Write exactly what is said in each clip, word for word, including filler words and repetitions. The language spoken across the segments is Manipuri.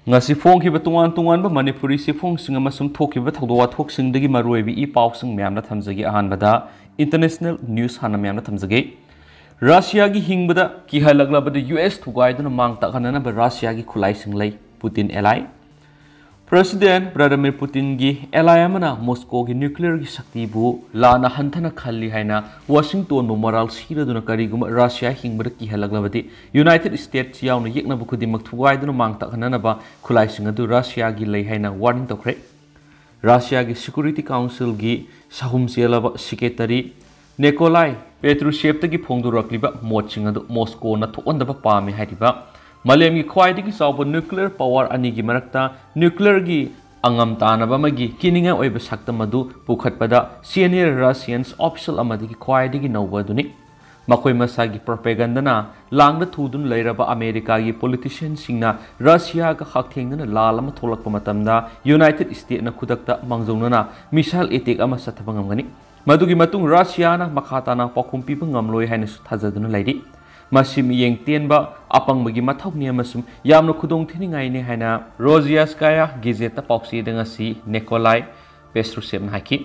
ꯉꯁꯤ ꯐꯣꯡꯈꯤꯕ ꯇꯣꯉꯥꯟ ꯇꯣꯉꯥꯟꯕ ꯃꯅꯤꯄꯨꯔꯤ ꯆꯦꯐꯣꯡꯁꯤꯡ ꯑꯃꯁꯨꯡ ꯊꯣꯛꯈꯤꯕ ꯊꯧꯗꯣꯛ ꯋꯥꯊꯣꯛꯁꯤꯡꯗꯒꯤ ꯃꯔꯨꯑꯣꯏꯕ ꯏ ꯄꯥꯎꯁꯤꯡ ꯃꯌꯥꯝꯅ ꯊꯝꯖꯒꯦ꯫ ꯑꯍꯥꯟꯕꯗ international news ꯍꯥꯟꯅ ꯃꯌꯥꯝꯅ ꯊꯝꯖꯒꯦ꯫ ꯔꯁꯤꯌꯥꯒꯤ ꯍꯤꯡꯕꯗ ꯀꯤꯍꯜꯂꯛꯂꯕꯗ ꯌꯨ ꯑꯦꯁ ꯊꯨꯒꯥꯏꯗꯨꯅ ꯃꯥꯡ ꯇꯥꯛꯍꯟꯅꯅꯕ ꯔꯁꯤꯌꯥꯒꯤ ꯈꯨꯠꯂꯥꯏꯁꯤꯡ ꯂꯩ, ꯄꯨꯇꯤꯟ ꯑꯦꯂꯥꯏ꯫ ꯄ꯭ꯔꯁꯤꯗꯦꯟ ꯚ꯭ꯂꯥꯗꯤꯃꯤꯔ ꯄꯨꯇꯤꯟꯒꯤ ꯑꯦꯂꯥꯏ ꯑꯃꯅ ꯃꯣꯁꯀꯣꯒꯤ ꯅ꯭ꯌꯨꯀ꯭ꯂꯤꯌꯔꯒꯤ ꯁꯛꯇꯤꯕꯨ ꯂꯥꯟꯅ ꯍꯟꯊꯅ ꯈꯜꯂꯤ ꯍꯥꯏꯅ ꯋꯥꯁꯤꯡꯇꯣꯟꯕꯨ ꯃꯔꯥꯜ ꯁꯤꯔꯗꯨꯅ ꯀꯔꯤꯒꯨꯝꯕ ꯔꯁꯤꯌꯥ ꯍꯤꯡꯕꯗ ꯀꯤꯍꯜꯂꯛꯂꯕꯗꯤ ꯌꯨꯅꯥꯏꯇꯦꯗ ꯁ꯭ꯇꯦꯠꯁ ꯌꯥꯎꯅ ꯌꯦꯛꯅꯕ ꯈꯨꯗꯤꯡꯃꯛ ꯊꯨꯒꯥꯏꯗꯨꯅ ꯃꯥꯡ ꯇꯥꯛꯍꯟꯅꯅꯕ ꯈꯨꯠꯂꯥꯏꯁꯤꯡ ꯑꯗꯨ ꯔꯁꯤꯌꯥꯒꯤ ꯂꯩ ꯍꯥꯏꯅ ꯋꯥꯔꯅꯤꯡ ꯇꯧꯈ꯭ꯔꯦ꯫ ꯔꯁꯤꯌꯥꯒꯤ ꯁꯦꯀ꯭ꯌꯨꯔꯤꯇꯤ ꯀꯥꯎꯟꯁꯤꯜꯒꯤ ꯁꯥꯍꯨꯝ ꯆꯦꯜꯂꯕ ꯁꯦꯀ꯭ꯔꯦꯇꯔꯤ ꯅꯤꯀꯣꯂꯥꯏ ꯄꯦꯇ꯭ꯔꯨꯁꯦꯞꯇꯒꯤ ꯐꯣꯡꯗꯣꯔꯛꯂꯤꯕ ꯃꯣꯠꯁꯤꯡ ꯑꯗꯨ ꯃꯣꯁꯀꯣꯅ ꯊꯣꯛꯍꯟꯗꯕ ꯄꯥꯝꯃꯤ ꯍꯥꯏꯔꯤꯕ ꯃꯥꯂꯦꯝꯒꯤ ꯈ꯭ꯋꯥꯏꯗꯒꯤ ꯆꯥꯎꯕ ꯅ꯭ꯌꯨꯀ꯭ꯂꯤꯌꯔ ꯄꯥꯋꯔ ꯑꯅꯤꯒꯤ ꯃꯔꯛꯇ ꯅ꯭ꯌꯨꯀ꯭ꯂꯤꯌꯔꯒꯤ ꯑꯉꯝ ꯇꯥꯟꯅꯕ ꯑꯃꯒꯤ ꯀꯤꯅꯤꯡꯉꯥꯏ ꯑꯣꯏꯕ ꯁꯛꯇꯝ ꯑꯗꯨ ꯄꯨꯈꯠꯄꯗ ꯁꯦꯅꯤꯌꯔ ꯔꯁꯤꯌꯟꯁ ꯑꯣꯐꯤꯁꯤꯌꯦꯜ ꯑꯃꯗꯒꯤ ꯈ꯭ꯋꯥꯏꯗꯒꯤ ꯅꯧꯕ ꯑꯗꯨꯅꯤ꯫ ꯃꯈꯣꯏ ꯃꯁꯥꯒꯤ ꯄ꯭ꯔꯣꯄꯦꯒꯟꯗꯅ ꯂꯥꯡꯗ ꯊꯨꯗꯨꯅ ꯂꯩꯔꯕ ꯑꯃꯦꯔꯤꯀꯥꯒꯤ ꯄꯣꯂꯤꯇꯤꯁꯤꯌꯟꯁꯤꯡꯅ ꯔꯁꯤꯌꯥꯒ ꯍꯛꯊꯦꯡꯅꯅ ꯂꯥꯜ ꯑꯃ ꯊꯣꯛꯂꯛꯄ ꯃꯇꯝꯗ ꯌꯨꯅꯥꯏꯇꯦꯗ ꯁ꯭ꯇꯦꯠꯅ ꯈꯨꯗꯛꯇ ꯃꯥꯡꯖꯧꯅꯅ ꯃꯤꯁꯥꯏꯜ ꯑꯦꯇꯦꯛ ꯑꯃ ꯆꯠꯊꯕ ꯉꯝꯒꯅꯤ꯫ ꯃꯗꯨꯒꯤ ꯃꯇꯨꯡ ꯔꯁꯤꯌꯥꯅ ꯃꯈꯥ ꯇꯥꯅ ꯄꯥꯎꯈꯨꯝ ꯄꯤꯕ ꯉꯝꯂꯣꯏ ꯍꯥꯏꯅꯁꯨ ꯊꯥꯖꯗꯨꯅ ꯂꯩꯔꯤ꯫ ꯃꯁꯤ ꯃꯤꯠꯌꯦꯡ ꯇꯦꯟꯕ, ꯑꯄꯪꯕꯒꯤ ꯃꯊꯧꯅꯤ ꯑꯃꯁꯨꯡ ꯌꯥꯝꯅ ꯈꯨꯗꯣꯡꯊꯤꯅꯤꯡꯉꯥꯏꯅꯤ ꯍꯥꯏꯅ ꯔꯣꯖꯤꯌꯥꯁꯀꯥꯌꯥ ꯒꯦꯖꯦꯠꯇ ꯄꯥꯎꯆꯦꯗ ꯉꯁꯤ ꯅꯤꯀꯣꯂꯥꯏ ꯄꯦꯁꯇ꯭ꯔꯨꯁꯦꯞꯅ ꯍꯥꯏꯈꯤ꯫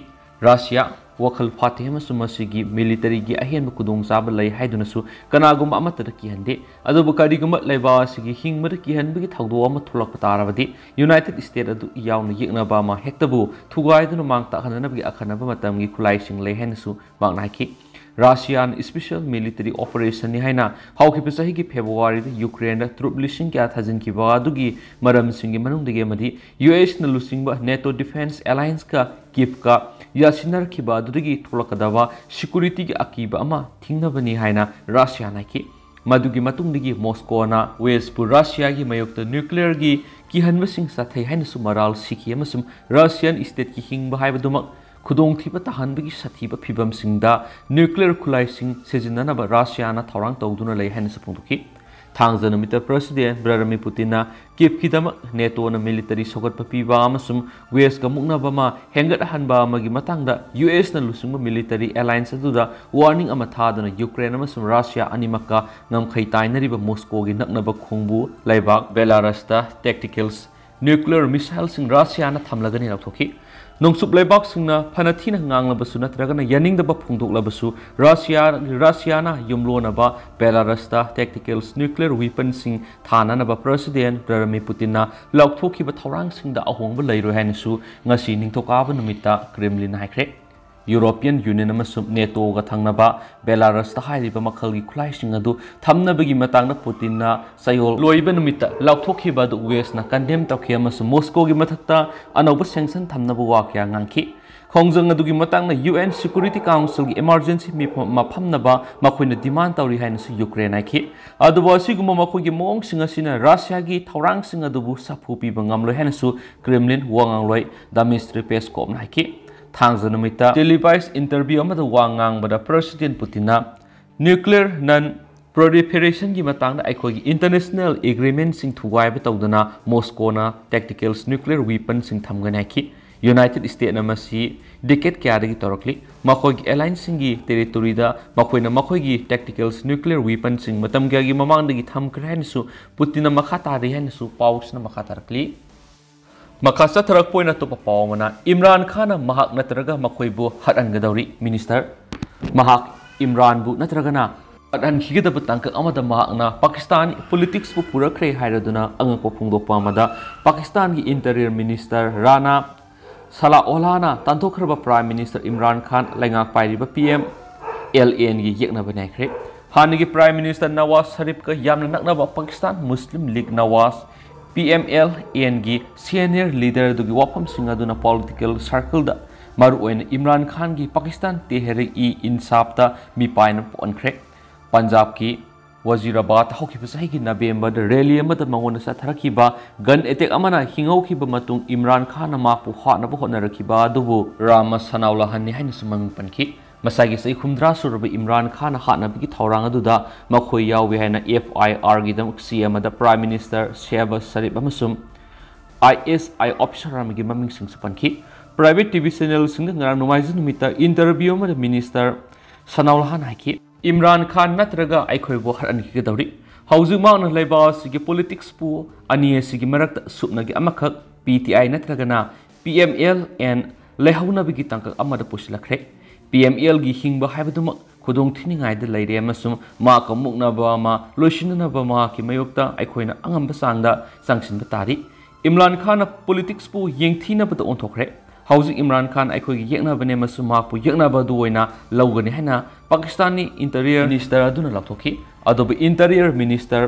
ꯔꯁꯤꯌꯥ ꯋꯥꯈꯜ ꯐꯥꯠꯇꯦ ꯑꯃꯁꯨꯡ ꯃꯁꯤꯒꯤ ꯃꯤꯂꯤꯇꯔꯤꯒꯤ ꯑꯍꯦꯟꯕ ꯈꯨꯗꯣꯡꯆꯥꯕ ꯂꯩ ꯍꯥꯏꯗꯨꯅꯁꯨ ꯀꯅꯥꯒꯨꯝꯕ ꯑꯃꯠꯇꯗ ꯀꯤꯍꯟꯗꯦ꯫ ꯑꯗꯨꯕꯨ ꯀꯔꯤꯒꯨꯝꯕ ꯂꯩꯕꯥꯛ ꯑꯁꯤꯒꯤ ꯍꯤꯡꯕꯗ ꯀꯤꯍꯟꯕꯒꯤ ꯊꯧꯗꯣꯛ ꯑꯃ ꯊꯣꯛꯂꯛꯄ ꯇꯥꯔꯕꯗꯤ ꯌꯨꯅꯥꯏꯇꯦꯗ ꯁ꯭ꯇꯦꯠ ꯑꯗꯨ ꯌꯥꯎꯅ ꯌꯦꯛꯅꯕ ꯑꯃ ꯍꯦꯛꯇꯕꯨ ꯊꯨꯒꯥꯏꯗꯨꯅ ꯃꯥꯡ ꯇꯥꯛꯍꯟꯅꯅꯕꯒꯤ ꯑꯈꯟꯅꯕ ꯃꯇꯝꯒꯤ ꯈꯨꯠꯂꯥꯏꯁꯤꯡ ꯂꯩ ꯍꯥꯏꯅꯁꯨ ꯃꯍꯥꯛꯅ ꯍꯥꯏꯈꯤ꯫ ꯔꯁꯤꯌꯥꯅ ꯏꯁꯄꯤꯁꯦꯜ ꯃꯤꯂꯤꯇꯔꯤ ꯑꯣꯄꯔꯦꯁꯟꯅꯤ ꯍꯥꯏꯅ ꯍꯧꯈꯤꯕ ꯆꯍꯤꯒꯤ ꯐꯦꯕ꯭ꯔꯨꯋꯥꯔꯤꯗ ꯌꯨꯀ꯭ꯔꯦꯟꯗ ꯇ꯭ꯔꯨꯞ ꯂꯤꯁꯤꯡ ꯀꯌꯥ ꯊꯥꯖꯤꯟꯈꯤꯕ ꯑꯗꯨꯒꯤ ꯃꯔꯝꯁꯤꯡꯒꯤ ꯃꯅꯨꯡꯗꯒꯤ ꯑꯃꯗꯤ ꯌꯨ ꯑꯦꯁꯅ ꯂꯨꯆꯤꯡꯕ ꯅꯦꯇꯣ ꯗꯤꯐꯦꯟꯁ ꯑꯦꯂꯥꯌꯟꯁꯀ ꯀꯤꯞꯀ ꯌꯥꯁꯤꯟꯅꯔꯛꯈꯤꯕ ꯑꯗꯨꯗꯒꯤ ꯊꯣꯛꯂꯛꯀꯗꯕ ꯁꯦꯀ꯭ꯌꯨꯔꯤꯇꯤꯒꯤ ꯑꯀꯤꯕ ꯑꯃ ꯊꯤꯡꯅꯕꯅꯤ ꯍꯥꯏꯅ ꯔꯁꯤꯌꯥꯅ ꯍꯥꯏꯈꯤ꯫ ꯃꯗꯨꯒꯤ ꯃꯇꯨꯡꯗꯒꯤ ꯃꯣꯁꯀꯣꯅ ꯋꯦꯁꯄꯨ ꯔꯁꯤꯌꯥꯒꯤ ꯃꯥꯌꯣꯛꯇ ꯅ꯭ꯌꯨꯀ꯭ꯂꯤꯌꯔꯒꯤ ꯀꯤꯍꯟꯕꯁꯤꯡ ꯆꯠꯊꯩ ꯍꯥꯏꯅꯁꯨ ꯃꯔꯥꯜ ꯁꯤꯈꯤ ꯑꯃꯁꯨꯡ ꯔꯁꯤꯌꯟ ꯁ꯭ꯇꯦꯠꯀꯤ ꯍꯤꯡꯕ ꯍꯥꯏꯕꯗꯨꯃꯛ ꯈꯨꯗꯣꯡꯊꯤꯕ ꯇꯥꯍꯟꯕꯒꯤ ꯁꯥꯊꯤꯕ ꯐꯤꯚꯝꯁꯤꯡꯗ ꯅ꯭ꯌꯨꯀ꯭ꯂꯤꯌꯔ ꯈꯨꯠꯂꯥꯏꯁꯤꯡ ꯁꯤꯖꯤꯟꯅꯅꯕ ꯔꯁꯤꯌꯥꯅ ꯊꯧꯔꯥꯡ ꯇꯧꯗꯨꯅ ꯂꯩ ꯍꯥꯏꯅꯁꯨ ꯐꯣꯡꯗꯣꯛꯈꯤ꯫ ꯊꯥꯡꯖ ꯅꯨꯃꯤꯠꯇ President Vladimir Putinꯅ Kievꯀꯤꯗꯃꯛ NATOꯅ military ꯁꯧꯒꯠꯄ ꯄꯤꯕ ꯑꯃꯁꯨꯡ Westꯀ ꯃꯨꯛꯅꯕ ꯑꯃ ꯍꯦꯟꯒꯠꯍꯟꯕ ꯑꯃꯒꯤ ꯃꯇꯥꯡꯗ USꯅ ꯂꯨꯆꯤꯡꯕ military alliance ꯑꯗꯨꯗ warning ꯑꯃ ꯊꯥꯗꯨꯅ Ukraine ꯑꯃꯁꯨꯡ Russia ꯑꯅꯤꯃꯛꯀ ꯉꯝꯈꯩ ꯇꯥꯏꯅꯔꯤꯕ Moscowꯒꯤ ꯅꯛꯅꯕ ꯈꯣꯡꯕꯨ ꯂꯩꯕꯥꯛ Belarusꯇ tactical nuclear missileꯁꯤꯡ Russiaꯅ ꯊꯝꯂꯒꯅꯤ ꯂꯥꯎꯊꯣꯛꯈꯤ꯫ ꯅꯣꯡꯆꯨꯞ ꯂꯩꯕꯥꯛꯁꯤꯡꯅ ꯐꯅ ꯊꯤꯅ ꯉꯥꯡꯂꯕꯁꯨ ꯅꯠꯇ꯭ꯔꯒꯅ ꯌꯥꯅꯤꯡꯗꯕ ꯐꯣꯡꯗꯣꯛꯂꯕꯁꯨ, Russia, Russiaꯅ ꯌꯨꯝꯂꯣꯟꯅꯕ Belarusꯇ tactical nuclear weaponꯁꯤꯡ ꯊꯥꯅꯅꯕ President Vladimir Putinꯅ ꯂꯥꯎꯊꯣꯛꯈꯤꯕ ꯊꯧꯔꯥꯡꯁꯤꯡꯗ ꯑꯍꯣꯡꯕ ꯂꯩꯔꯣꯏ ꯍꯥꯏꯅꯁꯨ ꯉꯁꯤ ꯅꯤꯡꯊꯧꯀꯥꯕ ꯅꯨꯃꯤꯠꯇ Kremlin ꯍꯥꯏꯈ꯭ꯔꯦ꯫ European Union ꯑꯃꯁꯨꯡ NATOꯒ ꯊꯪꯅꯕ Belarusꯇ ꯍꯥꯏꯔꯤꯕ ꯃꯈꯜꯒꯤ ꯈꯨꯠꯂꯥꯏꯁꯤꯡ ꯑꯗꯨ ꯊꯝꯅꯕꯒꯤ ꯃꯇꯥꯡꯗ Putinꯅ ꯆꯌꯣꯜ ꯂꯣꯏꯕ ꯅꯨꯃꯤꯠꯇ ꯂꯥꯎꯊꯣꯛꯈꯤꯕ ꯑꯗꯨ Westꯅ condemn ꯇꯧꯈꯤ ꯑꯃꯁꯨꯡ Moscowꯒꯤ ꯃꯊꯛꯇ ꯑꯅꯧꯕ sanction ꯊꯝꯅꯕ ꯋꯥ ꯀꯌꯥ ꯉꯥꯡꯈꯤ꯫ ꯈꯣꯡꯖꯪ ꯑꯗꯨꯒꯤ ꯃꯇꯥꯡꯗ UN Security Councilꯒꯤ emergency ꯃꯤꯐꯝ ꯑꯃ ꯐꯝꯅꯕ ꯃꯈꯣꯏꯅ demand ꯇꯧꯔꯤ ꯍꯥꯏꯅꯁꯨ Ukraine ꯍꯥꯏꯈꯤ꯫ ꯑꯗꯨꯕꯨ ꯑꯁꯤꯒꯨꯝꯕ ꯃꯈꯣꯏꯒꯤ ꯃꯑꯣꯡꯁꯤꯡ ꯑꯁꯤꯅ Russiaꯒꯤ ꯊꯧꯔꯥꯡꯁꯤꯡ ꯑꯗꯨꯕꯨ ꯁꯥꯐꯨ ꯄꯤꯕ ꯉꯝꯂꯣꯏ ꯍꯥꯏꯅꯁꯨ Kremlin ꯋꯥꯉꯥꯡꯂꯣꯏ Dmitry Peskovꯅ ꯍꯥꯏꯈꯤ꯫ ꯊꯥꯡꯖ ꯅꯨꯃꯤꯠꯇ televised interview ꯑꯃꯗ ꯋꯥ ꯉꯥꯡꯕꯗ President Putinꯅ nuclear non proliferationꯒꯤ ꯃꯇꯥꯡꯗ ꯑꯩꯈꯣꯏꯒꯤ international agreementꯁꯤꯡ ꯊꯨꯒꯥꯏꯕ ꯇꯧꯗꯅ Moscowꯅ tactical nuclear weaponꯁꯤꯡ ꯊꯝꯒꯅꯤ ꯍꯥꯏꯈꯤ꯫ United States ꯃꯁꯤ decade ꯀꯌꯥꯗꯒꯤ ꯇꯧꯔꯛꯂꯤ꯫ ꯃꯈꯣꯏꯒꯤ allianceꯁꯤꯡꯒꯤ territoryꯗ ꯃꯈꯣꯏꯅ ꯃꯈꯣꯏꯒꯤ tactical nuclear weaponꯁꯤꯡ ꯃꯇꯝ ꯀꯌꯥꯒꯤ ꯃꯃꯥꯡꯗꯒꯤ ꯊꯝꯈ꯭ꯔꯦ ꯍꯥꯏꯅꯁꯨ Putinꯅ ꯃꯈꯥ ꯇꯥꯔꯤ ꯍꯥꯏꯅꯁꯨ ꯄꯥꯎꯁꯤꯅ ꯃꯈꯥ ꯇꯥꯔꯛꯂꯤ꯫ ꯃꯈꯥ ꯆꯠꯊꯔꯛꯄ ꯑꯣꯏꯅ ꯑꯇꯣꯞꯄ ꯄꯥꯎ ꯑꯃꯅ, ꯏꯝꯔꯥꯟ ꯈꯥꯟꯅ ꯃꯍꯥꯛ ꯅꯠꯇ꯭ꯔꯒ ꯃꯈꯣꯏꯕꯨ ꯍꯠꯍꯟꯒꯗꯧꯔꯤ꯫ Minister ꯃꯍꯥꯛ ꯏꯝꯔꯥꯟꯕꯨ ꯅꯠꯇ꯭ꯔꯒꯅ ꯍꯠꯍꯟꯈꯤꯒꯗꯕ ꯇꯥꯡꯀꯛ ꯑꯃꯗ ꯃꯍꯥꯛꯅ ꯄꯥꯀꯤꯁꯇꯥꯟ politicsꯄꯨ ꯄꯨꯔꯛꯈ꯭ꯔꯦ ꯍꯥꯏꯔꯗꯨꯅ ꯑꯉꯛꯄ ꯐꯣꯡꯗꯣꯛꯄ ꯑꯃꯗ ꯄꯥꯀꯤꯁꯇꯥꯟꯒꯤ interior minister ꯔꯥꯅꯥ ꯁꯂꯥ ꯑꯣꯂꯥꯅ ꯇꯥꯟꯊꯣꯛꯈ꯭ꯔꯕ Prime Minister ꯏꯝꯔꯥꯟ ꯈꯥꯟ ꯂꯩꯉꯥꯛ ꯄꯥꯏꯔꯤꯕ P M L Nꯒꯤ ꯌꯦꯛꯅꯕ ꯅꯥꯏꯈ꯭ꯔꯦ꯫ ꯍꯥꯟꯅꯒꯤ Prime Minister ꯅꯋꯥꯖ ꯁꯔꯤꯐꯀ ꯌꯥꯝꯅ ꯅꯛꯅꯕ Pakistan Muslim League Nawaz P M L Nꯒꯤ senior leader ꯑꯗꯨꯒꯤ ꯋꯥꯐꯝꯁꯤꯡ ꯑꯗꯨꯅ political circleꯗ, ꯃꯔꯨꯑꯣꯏꯅ ꯏꯝꯔꯥꯟ ꯈꯥꯟꯒꯤ ꯄꯥꯀꯤꯁꯇꯥꯟ ꯇꯦꯍꯔꯤꯛ-ꯏ-ꯏꯟꯁꯥꯐꯇ ꯃꯤꯄꯥꯏꯅ ꯄꯣꯛꯍꯟꯈ꯭ꯔꯦ꯫ ꯄꯟꯖꯥꯕꯀꯤ ꯋꯥꯖꯤꯔꯥꯕꯥꯗ ꯍꯧꯈꯤꯕ ꯆꯍꯤꯒꯤ ꯅꯕꯦꯝꯕꯔꯗ rally ꯑꯃꯗ ꯃꯉꯣꯟꯗ ꯆꯠꯊꯔꯛꯈꯤꯕ gun attack ꯑꯃꯅ ꯍꯤꯡꯍꯧꯈꯤꯕ ꯃꯇꯨꯡ ꯏꯝꯔꯥꯟ ꯈꯥꯟꯅ ꯃꯍꯥꯛꯄꯨ ꯍꯥꯠꯅꯕ ꯍꯣꯠꯅꯔꯛꯈꯤꯕ ꯑꯗꯨꯕꯨ ꯔꯥꯃ ꯁꯅꯥꯎꯂꯥꯍꯟꯅꯤ ꯍꯥꯏꯅꯁꯨ ꯃꯃꯤꯡ ꯄꯟꯈꯤ꯫ ꯃꯁꯥꯒꯤ ꯆꯍꯤ ꯍꯨꯝꯗ꯭ꯔꯥ ꯁꯨꯔꯕ ꯏꯝꯔꯥꯟ ꯈꯥꯟꯅ ꯍꯥꯠꯅꯕꯒꯤ ꯊꯧꯔꯥꯡ ꯑꯗꯨꯗ ꯃꯈꯣꯏ ꯌꯥꯎꯏ ꯍꯥꯏꯅ ꯑꯦꯐ ꯑꯥꯏ ꯑꯥꯔꯒꯤꯗꯃꯛ ꯁꯤ ꯑꯃꯗ Prime Minister ꯁꯦꯍꯕꯥꯖ ꯁꯔꯤꯐ ꯑꯃꯁꯨꯡ ꯑꯥꯏ ꯑꯦꯁ ꯑꯥꯏ officer ꯑꯃꯒꯤ ꯃꯃꯤꯡꯁꯤꯡꯁꯨ ꯄꯟꯈꯤ꯫ Private T V channelꯁꯤꯡꯗ ꯉꯔꯥꯡ ꯅꯣꯡꯃꯥꯏꯖꯤꯡ ꯅꯨꯃꯤꯠꯇ interview ꯑꯃꯗ Minister ꯁꯅꯥꯎꯜꯍꯥꯟ ꯍꯥꯏꯈꯤ, "ꯏꯝꯔꯥꯟ ꯈꯥꯟ ꯅꯠꯇ꯭ꯔꯒ ꯑꯩꯈꯣꯏꯕꯨ ꯍꯥꯠꯍꯟꯈꯤꯒꯗꯧꯔꯤ꯫ ꯍꯧꯖꯤꯛ ꯃꯍꯥꯛꯅ ꯂꯩꯕꯥꯛ ꯑꯁꯤꯒꯤ politicsꯄꯨ ꯑꯅꯤ ꯑꯁꯤꯒꯤ ꯃꯔꯛꯇ ꯁꯨꯞꯅꯒꯤ ꯑꯃꯈꯛ P T I ꯅꯠꯇ꯭ꯔꯒꯅ P M L N ꯂꯩꯍꯧꯅꯕꯒꯤ ꯇꯥꯡꯀꯛ ꯑꯃꯗ ꯄꯨꯁꯤꯜꯂꯛꯈ꯭ꯔꯦ꯫ P M Lꯒꯤ ꯍꯤꯡꯕ ꯍꯥꯏꯕꯗꯨꯃꯛ ꯈꯨꯗꯣꯡ ꯊꯤꯅꯤꯡꯉꯥꯏꯗ ꯂꯩꯔꯦ ꯑꯃꯁꯨꯡ ꯃꯍꯥꯛꯀ ꯃꯨꯛꯅꯕ ꯑꯃ ꯂꯣꯏꯁꯤꯟꯅꯅꯕ ꯃꯍꯥꯛꯀꯤ ꯃꯥꯌꯣꯛꯇ ꯑꯩꯈꯣꯏꯅ ꯑꯉꯝꯕ ꯆꯥꯡꯗ ꯆꯪꯁꯤꯟꯕ ꯇꯥꯔꯤ꯫ ꯏꯝꯔꯥꯟ ꯈꯥꯟꯅ politicsꯄꯨ ꯌꯦꯡꯊꯤꯅꯕꯗ ꯑꯣꯟꯊꯣꯛꯈ꯭ꯔꯦ꯫ ꯍꯧꯖꯤꯛ ꯏꯝꯔꯥꯟ ꯈꯥꯟ ꯑꯩꯈꯣꯏꯒꯤ ꯌꯦꯛꯅꯕꯅꯦ ꯑꯃꯁꯨꯡ ꯃꯍꯥꯛꯄꯨ ꯌꯦꯛꯅꯕ ꯑꯗꯨ ꯑꯣꯏꯅ ꯂꯧꯒꯅꯤ" ꯍꯥꯏꯅ ꯄꯥꯀꯤꯁꯇꯥꯟꯒꯤ Interior Minister ꯑꯗꯨꯅ ꯂꯥꯎꯊꯣꯛꯈꯤ꯫ ꯑꯗꯨꯕꯨ Interior Minister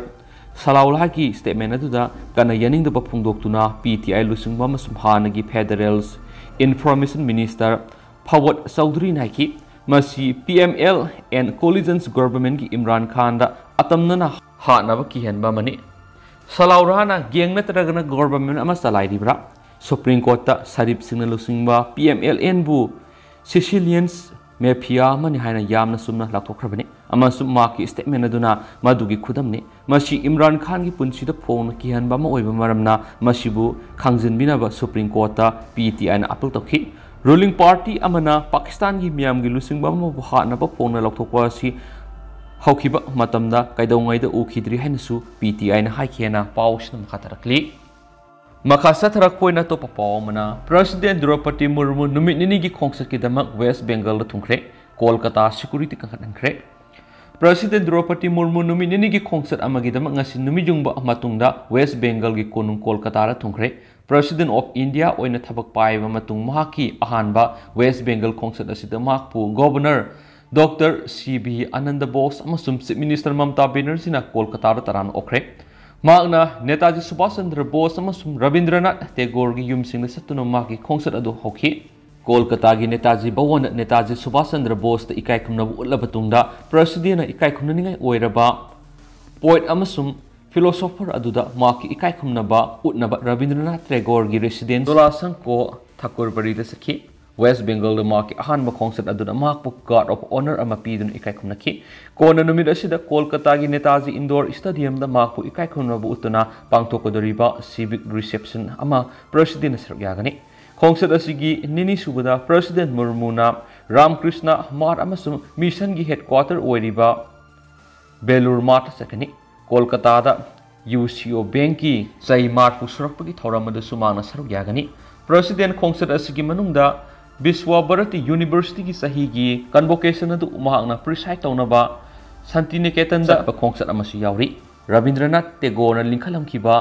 ꯁꯂꯥꯎꯂꯥꯒꯤ statement ꯑꯗꯨꯗ ꯀꯟꯅ ꯌꯥꯅꯤꯡꯗꯕ ꯐꯣꯡꯗꯣꯛꯇꯨꯅ P T I ꯂꯨꯆꯤꯡꯕ ꯑꯃꯁꯨꯡ ꯍꯥꯟꯅꯒꯤ Federal Information Minister ꯐꯋꯥꯗ ꯆꯧꯙꯨꯔꯤꯅ ꯍꯥꯏꯈꯤ, "ꯃꯁꯤ P M L N coalition governmentꯀꯤ Imran ꯈꯥꯟꯗ ꯑꯇꯝꯅꯅ ꯍꯥꯠꯅꯕ ꯀꯤꯍꯟꯕ ꯑꯃꯅꯤ꯫ ꯁꯂꯥꯎꯂꯥꯅ gang ꯅꯠꯇ꯭ꯔꯒꯅ government ꯑꯃ ꯆꯂꯥꯏꯔꯤꯕ꯭ꯔꯥ? Supreme Courtꯇ ꯁꯔꯤꯐꯁꯤꯡꯅ ꯂꯨꯆꯤꯡꯕ P M L Nꯕꯨ Sicilian mafia ꯑꯃꯅꯤ" ꯍꯥꯏꯅ ꯌꯥꯝꯅ ꯆꯨꯝꯅ ꯂꯥꯎꯊꯣꯛꯈ꯭ꯔꯕꯅꯤ ꯑꯃꯁꯨꯡ ꯃꯍꯥꯛꯀꯤ statement ꯑꯗꯨꯅ ꯃꯗꯨꯒꯤ ꯈꯨꯗꯝꯅꯤ꯫ ꯃꯁꯤ ꯏꯝꯔꯥꯟ ꯈꯥꯟꯒꯤ ꯄꯨꯟꯁꯤꯗ ꯐꯣꯡꯅ ꯀꯤꯍꯟꯕ ꯑꯃ ꯑꯣꯏꯕ ꯃꯔꯝꯅ ꯃꯁꯤꯕꯨ ꯈꯪꯖꯤꯟꯕꯤꯅꯕ Supreme Courtꯇ P T Iꯅ appeal ꯇꯧꯈꯤ꯫ Ruling party ꯑꯃꯅ ꯄꯥꯀꯤꯁꯇꯥꯟꯒꯤ ꯃꯤꯌꯥꯝꯒꯤ ꯂꯨꯆꯤꯡꯕ ꯑꯃꯕꯨ ꯍꯥꯠꯅꯕ ꯐꯣꯡꯅ ꯂꯥꯎꯊꯣꯛꯄ ꯑꯁꯤ ꯍꯧꯈꯤꯕ ꯃꯇꯝꯗ ꯀꯩꯗꯧꯉꯩꯗ ꯎꯈꯤꯗ꯭ꯔꯤ ꯍꯥꯏꯅꯁꯨ P T Iꯅ ꯍꯥꯏꯈꯤ ꯍꯥꯏꯅ ꯄꯥꯎ ꯑꯁꯤꯅ ꯃꯈꯥ ꯇꯥꯔꯛꯂꯤ꯫ ꯃꯈꯥ ꯆꯠꯊꯔꯛꯄ ꯑꯣꯏꯅ ꯑꯇꯣꯞꯄ ꯄꯥꯎ ꯑꯃꯅ, President Draupadi Murmu ꯅꯨꯃꯤꯠ ꯅꯤꯅꯤꯒꯤ ꯈꯣꯡꯆꯠꯀꯤꯗꯃꯛ West Bengalꯗ ꯊꯨꯡꯈ꯭ꯔꯦ꯫ Kolkata security ꯀꯟꯈꯠꯍꯟꯈ꯭ꯔꯦ꯫ President Draupadi Murmu ꯅꯨꯃꯤꯠ ꯅꯤꯅꯤꯒꯤ ꯈꯣꯡꯆꯠ ꯑꯃꯒꯤꯗꯃꯛ ꯉꯁꯤ ꯅꯨꯃꯤꯠ ꯌꯨꯡꯕ ꯃꯇꯨꯡꯗ West Bengalꯒꯤ ꯀꯣꯅꯨꯡ ꯀꯣꯜꯀꯇꯥꯗ ꯊꯨꯡꯈ꯭ꯔꯦ꯫ President of India ꯑꯣꯏꯅ ꯊꯕꯛ ꯄꯥꯏꯕ ꯃꯇꯨꯡ ꯃꯍꯥꯛꯀꯤ ꯑꯍꯥꯟꯕ West Bengal ꯈꯣꯡꯆꯠ ꯑꯁꯤꯗ ꯃꯍꯥꯛꯄꯨ Governor Doctor C V Ananda Bose ꯑꯃꯁꯨꯡ Chief Minister ꯃꯃꯇꯥ ꯕꯦꯅꯔꯖꯤꯅ ꯀꯣꯜꯀꯇꯥꯗ ꯇꯔꯥꯝꯅ ꯑꯣꯛꯈ꯭ꯔꯦ꯫ ꯃꯍꯥꯛꯅ ꯅꯦꯇꯥꯖꯤ ꯁꯨꯚꯥꯁ ꯆꯟꯗ꯭ꯔ ꯕꯣꯁ ꯑꯃꯁꯨꯡ ꯔꯕꯤꯟꯗ꯭ꯔꯅꯥꯊ ꯇꯦꯒꯣꯔꯒꯤ ꯌꯨꯝꯁꯤꯡꯗ ꯆꯠꯇꯨꯅ ꯃꯍꯥꯛꯀꯤ ꯈꯣꯡꯆꯠ ꯑꯗꯨ ꯍꯧꯈꯤ꯫ ꯀꯣꯜꯀꯇꯥꯒꯤ ꯅꯦꯇꯥꯖꯤ ꯚꯋꯟꯗ ꯅꯦꯇꯥꯖꯤ ꯁꯨꯚꯥꯁ ꯆꯟꯗ꯭ꯔ ꯕꯣꯁꯇ ꯏꯀꯥꯏ ꯈꯨꯝꯅꯕ ꯎꯠꯂꯕ ꯇꯨꯡꯗ, Presidentꯅ ꯏꯀꯥꯏ ꯈꯨꯝꯅꯅꯤꯡꯉꯥꯏ ꯑꯣꯏꯔꯕ poet ꯑꯃꯁꯨꯡ philosopher ꯑꯗꯨꯗ ꯃꯍꯥꯛꯀꯤ ꯏꯀꯥꯏ ꯈꯨꯝꯅꯕ ꯎꯠꯅꯕ ꯔꯕꯤꯟꯗ꯭ꯔꯅꯥꯊ ꯇꯦꯒꯣꯔꯒꯤ residence ꯖꯣꯂꯥꯁꯪꯀꯣ ꯊꯥꯀꯨꯔꯕꯥꯔꯤꯗ ꯆꯠꯈꯤ꯫ ꯋꯦꯁ꯭ꯠ ꯕꯦꯡꯒꯜꯗ ꯃꯍꯥꯛꯀꯤ ꯑꯍꯥꯟꯕ ꯈꯣꯡꯆꯠ ꯑꯗꯨꯗ ꯃꯍꯥꯛꯄꯨ Guard of Honour ꯑꯃ ꯄꯤꯗꯨꯅ ꯏꯀꯥꯏ ꯈꯨꯝꯅꯈꯤ꯫ ꯀꯣꯟꯅ ꯅꯨꯃꯤꯠ ꯑꯁꯤꯗ ꯀꯣꯜꯀꯇꯥꯒꯤ ꯅꯦꯇꯥꯖꯤ ꯏꯟꯗꯣꯔ ꯁ꯭ꯇꯦꯗꯤꯌꯝꯗ ꯃꯍꯥꯛꯄꯨ ꯏꯀꯥꯏ ꯈꯨꯝꯅꯕ ꯎꯠꯇꯨꯅ ꯄꯥꯡꯊꯣꯛꯀꯗꯧꯔꯤꯕ civic reception ꯑꯃ ꯄ꯭ꯔꯁꯤꯗꯦꯟꯅ ꯁꯔꯨꯛ ꯌꯥꯒꯅꯤ꯫ ꯈꯣꯡꯆꯠ ꯑꯁꯤꯒꯤ ꯅꯤꯅꯤ ꯁꯨꯕꯗ ꯄ꯭ꯔꯁꯤꯗꯦꯟ ꯃꯨꯔꯃꯨꯅ ꯔꯥꯝꯀ꯭ꯔꯤꯁꯅ ꯃꯥꯔꯠ ꯑꯃꯁꯨꯡ ꯃꯤꯁꯟꯒꯤ headquarter ꯑꯣꯏꯔꯤꯕ ꯕꯦꯂꯨꯔ ꯃꯥꯔꯠꯇ ꯆꯠꯀꯅꯤ꯫ ꯀꯣꯜꯀꯇꯥꯗ ꯌꯨ ꯁꯤ ꯑꯣ ꯕꯦꯡꯛꯀꯤ ꯆꯩ ꯃꯥꯔꯠꯄꯨ ꯁꯨꯔꯛꯄꯒꯤ ꯊꯧꯔꯝ ꯑꯗꯨꯁꯨ ꯃꯍꯥꯛꯅ ꯁꯔꯨꯛ ꯌꯥꯒꯅꯤ꯫ ꯄ꯭ꯔꯁꯤꯗꯦꯟ ꯈꯣꯡꯆꯠ ꯑꯁꯤꯒꯤ ꯃꯅꯨꯡꯗ ꯕꯤꯁ꯭ꯋ ꯚꯥꯔꯇꯤ ꯌꯨꯅꯤꯚꯔꯁꯤꯇꯤꯒꯤ ꯆꯍꯤꯒꯤ convocation ꯑꯗꯨ ꯃꯍꯥꯛꯅ preside ꯇꯧꯅꯕ ꯁꯥꯟꯇꯤꯅꯤꯀꯦꯇꯟꯗ ꯆꯠꯄ ꯈꯣꯡꯆꯠ ꯑꯃꯁꯨ ꯌꯥꯎꯔꯤ꯫ ꯔꯕꯤꯟꯗ꯭ꯔꯅꯥꯊ ꯇꯦꯒꯣꯔꯅ ꯂꯤꯡꯈꯠꯂꯝꯈꯤꯕ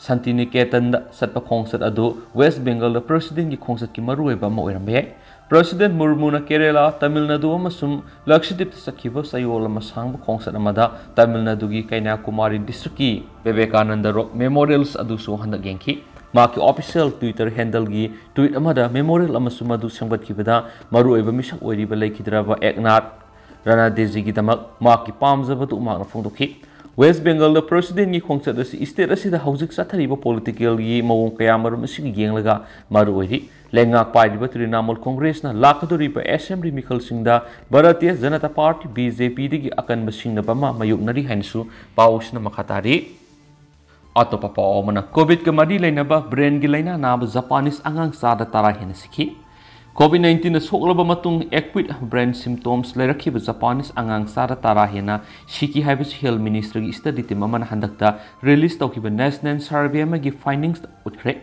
ꯁꯥꯟꯇꯤꯅꯤꯀꯦꯇꯟꯗ ꯆꯠꯄ ꯈꯣꯡꯆꯠ ꯑꯗꯨ ꯋꯦꯁ꯭ꯠ ꯕꯦꯡꯒꯜꯗ ꯄ꯭ꯔꯁꯤꯗꯦꯟꯒꯤ ꯈꯣꯡꯆꯠꯀꯤ ꯃꯔꯨꯑꯣꯏꯕ ꯑꯃ ꯑꯣꯏꯔꯝꯕ ꯌꯥꯏ꯫ ꯄ꯭ꯔꯁꯤꯗꯦꯟ ꯃꯨꯔꯃꯨꯅ ꯀꯦꯔꯦꯂꯥ, ꯇꯥꯃꯤꯜ ꯅꯥꯗꯨ ꯑꯃꯁꯨꯡ ꯂꯛꯁꯗꯤꯞꯇ ꯆꯠꯈꯤꯕ ꯆꯌꯣꯜ ꯑꯃ ꯁꯥꯡꯕ ꯈꯣꯡꯆꯠ ꯑꯃꯗ ꯇꯥꯃꯤꯜ ꯅꯥꯗꯨꯒꯤ ꯀꯩꯅ꯭ꯌꯥꯀꯨꯃꯥꯔꯤ districtꯀꯤ ꯕꯤꯕꯦꯀꯥꯅꯟꯗ ꯔꯣꯛ memorials ꯑꯗꯨꯁꯨ ꯍꯟꯗꯛ ꯌꯦꯡꯈꯤ꯫ ꯃꯍꯥꯛꯀꯤ official Twitter handleꯒꯤ tweet ꯑꯃꯗ memorial ꯑꯃꯁꯨꯡ ꯃꯗꯨ ꯁꯦꯝꯒꯠꯈꯤꯕꯗ ꯃꯔꯨꯑꯣꯏꯕ ꯃꯤꯁꯛ ꯑꯣꯏꯔꯤꯕ ꯂꯩꯈꯤꯗ꯭ꯔꯕ ꯑꯦꯛꯅꯥꯊ ꯔꯥꯅꯥꯗꯦꯖꯤꯒꯤꯗꯃꯛ ꯃꯍꯥꯛꯀꯤ ꯄꯥꯝꯖꯕꯗꯨ ꯃꯍꯥꯛꯅ ꯐꯣꯡꯗꯣꯛꯈꯤ꯫ ꯋꯦꯁ꯭ꯠ ꯕꯦꯡꯒꯜꯗ ꯄ꯭ꯔꯁꯤꯗꯦꯟꯒꯤ ꯈꯣꯡꯆꯠ ꯑꯁꯤ state ꯑꯁꯤꯗ ꯍꯧꯖꯤꯛ ꯆꯠꯊꯔꯤꯕ politicalꯒꯤ ꯃꯑꯣꯡ ꯀꯌꯥꯃꯔꯨꯝ ꯑꯁꯤꯒ ꯌꯦꯡꯂꯒ ꯃꯔꯨ ꯑꯣꯏꯔꯤ꯫ ꯂꯩꯉꯥꯛ ꯄꯥꯏꯔꯤꯕ ꯇ꯭ꯔꯤꯅꯥꯃꯨꯜ ꯀꯣꯡꯒ꯭ꯔꯦꯁꯅ ꯂꯥꯛꯀꯗꯧꯔꯤꯕ assembly ꯃꯤꯈꯜꯁꯤꯡꯗ ꯚꯥꯔꯇꯤꯌ ꯖꯅꯇꯥ ꯄꯥꯔꯇꯤ, BJPꯗꯒꯤ ꯑꯀꯟꯕ ꯁꯤꯡꯅꯕ ꯑꯃ ꯃꯥꯌꯣꯛꯅꯔꯤ ꯍꯥꯏꯅꯁꯨ ꯄꯥꯎ ꯑꯁꯤꯅ ꯃꯈꯥ ꯇꯥꯔꯤ꯫ ꯑꯇꯣꯞꯄ ꯄꯥꯎ ꯑꯃꯅ, COVIDꯀ ꯃꯔꯤ ꯂꯩꯅꯕ brainꯒꯤ ꯂꯥꯏꯅꯥ ꯅꯥꯕ Japanese ꯑꯉꯥꯡ ꯆꯥꯗ ꯇꯔꯥ ꯍꯦꯟꯅ ꯁꯤꯈꯤ꯫ COVID nineteenꯅ ꯁꯣꯛꯂꯕ ꯃꯇꯨꯡ acute brain symptoms ꯂꯩꯔꯛꯈꯤꯕ Japanese ꯑꯉꯥꯡ ꯆꯥꯗ ꯇꯔꯥ ꯍꯦꯟꯅ ꯁꯤꯈꯤ ꯍꯥꯏꯕꯁꯤ health ministryꯒꯤ study team ꯑꯃꯅ ꯍꯟꯗꯛꯇ release ꯇꯧꯈꯤꯕ national survey ꯑꯃꯒꯤ findings ꯎꯠꯈ꯭ꯔꯦ꯫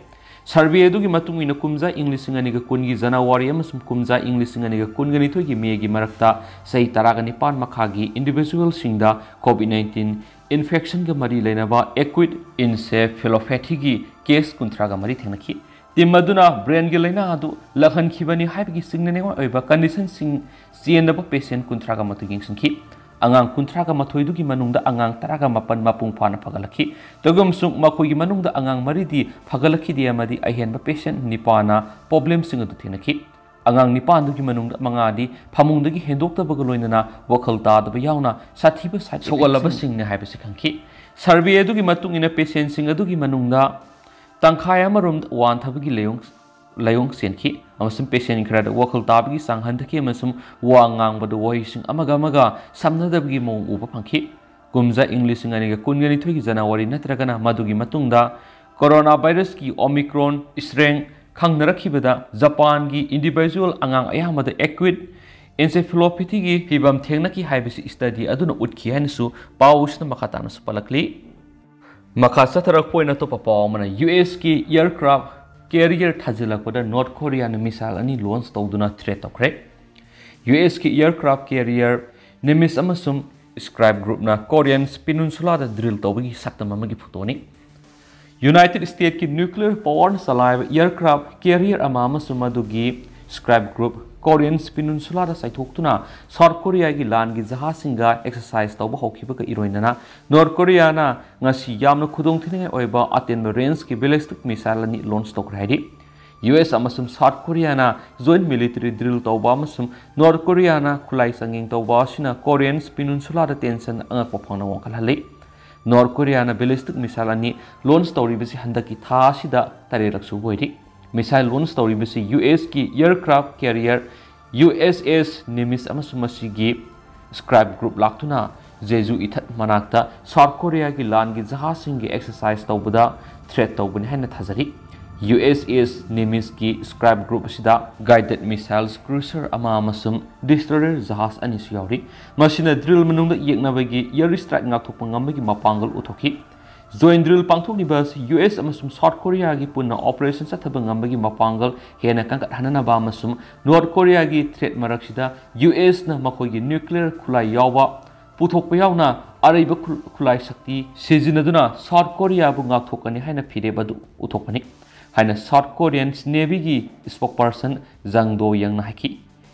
Survey ꯑꯗꯨꯒꯤ ꯃꯇꯨꯡ ꯏꯟꯅ ꯀꯨꯝꯖꯥ ꯏꯪ ꯂꯤꯁꯤꯡ ꯑꯅꯤꯒ ꯀꯨꯟꯒꯤ January ꯑꯃꯁꯨꯡ ꯀꯨꯝꯖꯥ ꯏꯪ ꯂꯤꯁꯤꯡ ꯑꯅꯤꯒꯤ ꯀꯨꯟꯒ ꯅꯤꯊꯣꯏꯒꯤ Mayꯒꯤ ꯃꯔꯛꯇ ꯆꯍꯤ ꯇꯔꯥꯒ ꯅꯤꯄꯥꯟ ꯃꯈꯥꯒꯤ individualꯁꯤꯡꯗ COVID nineteen infectionꯒ ꯃꯔꯤ ꯂꯩꯅꯕ acute encephalopathyꯒꯤ case ꯀꯨꯟꯊ꯭ꯔꯥꯒ ꯃꯔꯤ ꯊꯦꯡꯅꯈꯤ꯫ Team ꯑꯗꯨꯅ brainꯒꯤ ꯂꯥꯏꯅꯥ ꯑꯗꯨ ꯂꯥꯛꯍꯟꯈꯤꯕꯅꯤ ꯍꯥꯏꯕꯒꯤ ꯆꯤꯡꯅꯅꯤꯡꯉꯥꯏ ꯑꯣꯏꯕ conditionꯁꯤꯡ ꯆꯦꯟꯅꯕ patient ꯀꯨꯟꯊ꯭ꯔꯥꯒ ꯃꯥꯊꯣꯏ ꯌꯦꯡꯁꯤꯟꯈꯤ꯫ ꯑꯉꯥꯡ ꯀꯨꯟꯊ꯭ꯔꯥꯒ ꯃꯥꯊꯣꯏꯗꯨꯒꯤ ꯃꯅꯨꯡꯗ ꯑꯉꯥꯡ ꯇꯔꯥꯒ ꯃꯥꯄꯟ ꯃꯄꯨꯡ ꯐꯥꯅ ꯐꯒꯠꯂꯛꯈꯤ꯫ ꯇꯧꯏꯒꯨꯝꯁꯨꯡ ꯃꯈꯣꯏꯒꯤ ꯃꯅꯨꯡꯗ ꯑꯉꯥꯡ ꯃꯔꯤꯗꯤ ꯐꯒꯠꯂꯛꯈꯤꯗꯦ ꯑꯃꯗꯤ ꯑꯍꯦꯟꯕ patient ꯅꯤꯄꯥꯟꯅ problemꯁꯤꯡ ꯑꯗꯨ ꯊꯦꯡꯅꯈꯤ꯫ ꯑꯉꯥꯡ ꯅꯤꯄꯥꯟꯗꯨꯒꯤ ꯃꯅꯨꯡꯗ ꯃꯉꯥꯗꯤ ꯐꯃꯨꯡꯗꯒꯤ ꯍꯦꯟꯗꯣꯛꯇꯕꯒ ꯂꯣꯏꯅꯅ ꯋꯥꯈꯜ ꯇꯥꯗꯕ ꯌꯥꯎꯅ ꯁꯥꯊꯤꯕ side effectꯁꯤꯡ ꯁꯣꯛꯍꯜꯂꯕꯁꯤꯡꯅꯤ ꯍꯥꯏꯕꯁꯤ ꯈꯪꯈꯤ꯫ Survey ꯑꯗꯨꯒꯤ ꯃꯇꯨꯡ ꯏꯟꯅ patientꯁꯤꯡ ꯑꯗꯨꯒꯤ ꯃꯅꯨꯡꯗ ꯇꯪꯈꯥꯏ ꯑꯃꯔꯣꯝ ꯋꯥꯟꯊꯕꯒꯤ ꯂꯥꯏꯑꯣꯡ ꯂꯥꯏꯑꯣꯡ ꯆꯦꯟꯈꯤ ꯑꯃꯁꯨꯡ patient ꯈꯔꯗ ꯋꯥꯈꯜ ꯇꯥꯕꯒꯤ ꯆꯥꯡ ꯍꯟꯊꯈꯤ ꯑꯃꯁꯨꯡ ꯋꯥ ꯉꯥꯡꯕꯗ ꯋꯥꯍꯩꯁꯤꯡ ꯑꯃꯒ ꯑꯃꯒ ꯁꯝꯅꯗꯕꯒꯤ ꯃꯑꯣꯡ ꯎꯕ ꯐꯪꯈꯤ꯫ ꯀꯨꯝꯖꯥ ꯏꯪ ꯂꯤꯁꯤꯡ ꯑꯅꯤꯒ ꯀꯨꯟꯒꯅꯤꯊꯣꯏꯒꯤ ꯖꯅꯋꯥꯔꯤ ꯅꯠꯇ꯭ꯔꯒꯅ ꯃꯗꯨꯒꯤ ꯃꯇꯨꯡꯗ corona virusꯀꯤ Omicron strain ꯈꯪꯅꯔꯛꯈꯤꯕꯗ ꯖꯄꯥꯟꯒꯤ individual ꯑꯉꯥꯡ ꯑꯌꯥꯝꯕꯗ acute encephalopathyꯒꯤ ꯐꯤꯚꯝ ꯊꯦꯡꯅꯈꯤ ꯍꯥꯏꯕꯁꯤ study ꯑꯗꯨꯅ ꯎꯠꯈꯤ ꯍꯥꯏꯅꯁꯨ ꯄꯥꯎ ꯑꯁꯤꯅ ꯃꯈꯥ ꯇꯥꯅꯁꯨ ꯄꯜꯂꯛꯂꯤ꯫ ꯃꯈꯥ ꯆꯠꯊꯔꯛꯄ ꯑꯣꯏꯅ ꯑꯇꯣꯞꯄ ꯄꯥꯎ ꯑꯃꯅ USꯀꯤ aircraft carrier ꯊꯥꯖꯤꯜꯂꯛꯄꯗ North Koreaꯅ missile ꯑꯅꯤ launch ꯇꯧꯗꯨꯅ threat ꯇꯧꯈ꯭ꯔꯦ꯫ USꯀꯤ aircraft carrier Nimitz ꯑꯃꯁꯨꯡ Scribe Groupꯅ Korean Peninsulaꯗ drill ꯇꯧꯕꯒꯤ ꯁꯛꯇꯝ ꯑꯃꯒꯤ ꯐꯣꯇꯣꯅꯤ꯫ United Statesꯀꯤ nuclear powerꯅ ꯆꯂꯥꯏꯕ aircraft carrier ꯑꯃ ꯑꯃꯁꯨꯡ ꯃꯗꯨꯒꯤ Scribe Group Korean Peninsulaꯗ ꯆꯥꯏꯊꯣꯛꯇꯨꯅ South Koreaꯒꯤ ꯂꯥꯟꯒꯤ ꯖꯍꯥꯖꯁꯤꯡꯒ exercise ꯇꯧꯕ ꯍꯧꯈꯤꯕꯒ ꯏꯔꯣꯏꯅꯅ North Koreaꯅ ꯉꯁꯤ ꯌꯥꯝꯅ ꯈꯨꯗꯣꯡꯊꯤꯅꯤꯡꯉꯥꯏ ꯑꯣꯏꯕ ꯑꯇꯦꯟꯕ rangeꯀꯤ ballistic missile ꯑꯅꯤ launch ꯇꯧꯈ꯭ꯔꯦ ꯍꯥꯏꯔꯤ꯫ US ꯑꯃꯁꯨꯡ South Koreaꯅ joint military drill ꯇꯧꯕ ꯑꯃꯁꯨꯡ North Koreaꯅ ꯈꯨꯠꯂꯥꯏ ꯆꯥꯡꯌꯦꯡ ꯇꯧꯕ ꯑꯁꯤꯅ Korean Peninsulaꯗ tension ꯑꯉꯛꯄ ꯐꯪꯅ ꯋꯥꯡꯈꯠꯍꯜꯂꯤ꯫ North Koreaꯅ ballistic missile ꯑꯅꯤ launch ꯇꯧꯔꯤꯕꯁꯤ ꯍꯟꯗꯛꯀꯤ ꯊꯥ ꯑꯁꯤꯗ ꯇꯔꯦꯠꯂꯛ ꯁꯨꯕ ꯑꯣꯏꯔꯤ꯫ Missile launch ꯇꯧꯔꯤꯕꯁꯤ USꯀꯤ aircraft carrier USS Nimitz ꯑꯃꯁꯨꯡ ꯃꯁꯤꯒꯤ Scribe Group ꯂꯥꯛꯇꯨꯅ Jeju ꯏꯊꯠ ꯃꯅꯥꯛꯇ South Koreaꯒꯤ ꯂꯥꯟꯒꯤ ꯖꯍꯥꯖꯁꯤꯡꯒꯤ exercise ꯇꯧꯕꯗ threat ꯇꯧꯕꯅꯤ ꯍꯥꯏꯅ ꯊꯥꯖꯔꯤ꯫ USS Nimitzꯀꯤ Scribe Group ꯑꯁꯤꯗ guided missiles cruiser ꯑꯃ ꯑꯃꯁꯨꯡ destroyer ꯖꯍꯥꯖ ꯑꯅꯤꯁꯨ ꯌꯥꯎꯔꯤ꯫ ꯃꯁꯤꯅ drill ꯃꯅꯨꯡꯗ ꯌꯦꯛꯅꯕꯒꯤ air strike ꯉꯥꯛꯊꯣꯛꯄ ꯉꯝꯕꯒꯤ ꯃꯄꯥꯡꯒꯜ ꯎꯠꯊꯣꯛꯈꯤ꯫ Joint drill ꯄꯥꯡꯊꯣꯛꯂꯤꯕ ꯑꯁꯤ US ꯑꯃꯁꯨꯡ South Koreaꯒꯤ ꯄꯨꯟꯅ operation ꯆꯠꯊꯕ ꯉꯝꯕꯒꯤ ꯃꯄꯥꯡꯒꯜ ꯍꯦꯟꯅ ꯀꯟꯈꯠꯍꯟꯅꯕ ꯑꯃꯁꯨꯡ North Koreaꯒꯤ threat ꯃꯔꯛꯁꯤꯗ USꯅ ꯃꯈꯣꯏꯒꯤ nuclear ꯈꯨꯠꯂꯥꯏ ꯌꯥꯎꯕ ꯄꯨꯊꯣꯛꯄ ꯌꯥꯎꯅ ꯑꯔꯩꯕ ꯈꯨ-, ꯈꯨꯠꯂꯥꯏ ꯁꯛꯇꯤ ꯁꯤꯖꯤꯟꯅꯗꯨꯅ South Koreaꯕꯨ ꯉꯥꯛꯊꯣꯛꯀꯅꯤ ꯍꯥꯏꯅ ꯐꯤꯔꯦꯞ ꯑꯗꯨ ꯎꯠꯊꯣꯛꯄꯅꯤ ꯍꯥꯏꯅ South Korean Navyꯒꯤ spokesperson Jang Do Youngꯅ ꯍꯥꯏꯈꯤ꯫